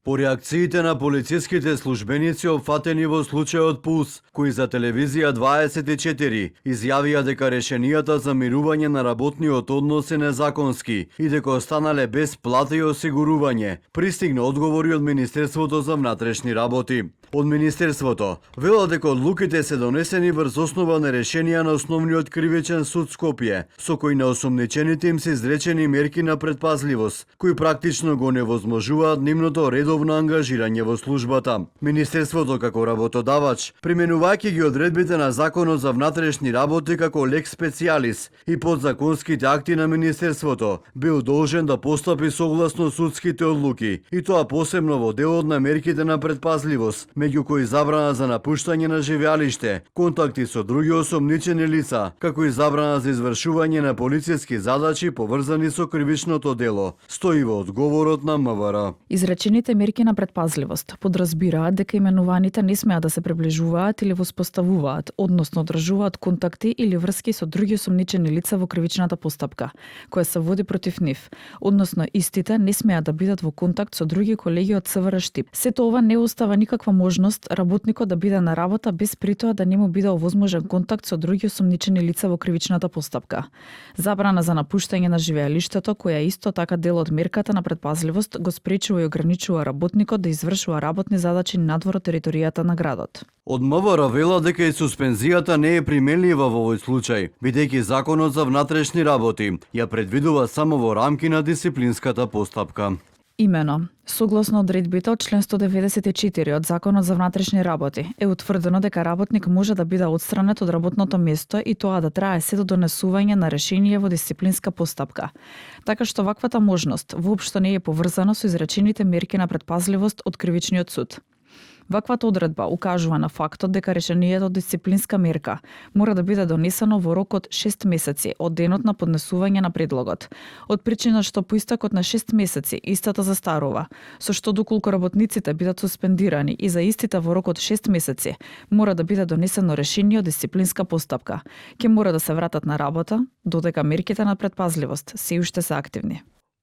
По реакциите на полициските службеници опфатени во случајот Пулс, кои за телевизија 24 изјавија дека решенијата за мирување на работниот однос е незаконски и дека останале без плата и осигурување, пристигна одговори од Министерството за внатрешни работи. Од Министерството велат дека одлуките се донесени врз основа на решенија на Основниот кривичен суд Скопје, со кои на осомничените им се изречени мерки на предпазливост, кои практично го невозможуваат нивното редовно ангажирање во службата. Министерството како работодавач, применувајќи ги одредбите на Законот за внатрешни работи како лекс специјалис и подзаконските акти на Министерството, бил должен да постапи согласно судските одлуки, и тоа посебно во делот на мерките на предпазливост, меѓу кои забрана за напуштање на живеалиште, контакти со други осомничени лица, како и забрана за извршување на полициски задачи поврзани со кривичното дело, стои во одговорот на МВР. Изречените мерки на предпазливост подразбираат дека именуваните не смеат да се приближуваат или воспоставуваат, односно одржуваат контакти или врски со други осомничени лица во кривичната постапка, која се води против нив, односно истите не смеат да бидат во контакт со други колеги од СВР Штип. Сето ова не остава никаква можност работникот да биде на работа без притоа да не му биде овозможен контакт со други осомничени лица во кривичната постапка. Забрана за напуштање на живеалиштето, која е исто така дел од мерката на предпазливост, го спречува и ограничува работникот да извршува работни задачи надвор од територијата на градот. Од МВР вела дека и суспензијата не е применлива во овој случај, бидејќи Законот за внатрешни работи ја предвидува само во рамки на дисциплинската постапка. Имено, согласно одредбите од член 194 од Законот за внатрешни работи, е утврдено дека работник може да биде отстранет од работното место и тоа да трае се до донесување на решение во дисциплинска постапка. Така што ваквата можност воопшто не е поврзана со изречените мерки на предпазливост од кривичниот суд. Ваквата одредба укажува на фактот дека решението од дисциплинска мерка мора да биде донесено во рок од 6 месеци од денот на поднесување на предлогот, од причина што по истекот на 6 месеци истата застарува, со што доколку работниците бидат суспендирани и за истите во рок од 6 месеци мора да биде донесено решение од дисциплинска постапка, ќе мора да се вратат на работа додека мерките на предпазливост се уште се активни.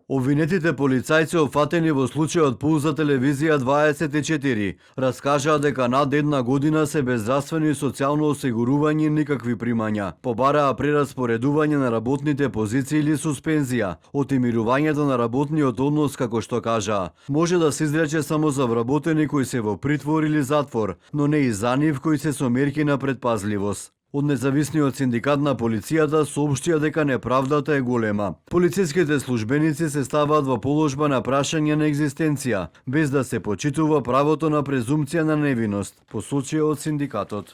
Обвинетите полицајци опфатени во случајот Пулс за телевизија 24 раскажаа дека над една година се без здравствено и социјално осигурување и никакви примања. Побараа прераспоредување на работните позиции или суспензија. Отемирувањето на работниот однос, како што кажаа, може да се изрече само за вработени кои се во притвор или затвор, но не и за нив кои се со мерки на предпазливост. Од независниот синдикат на полицијата соопштија дека неправдата е голема. Полициските службеници се ставаат во положба на прашање на екзистенција, без да се почитува правото на презумпција на невиност, посочија од синдикатот.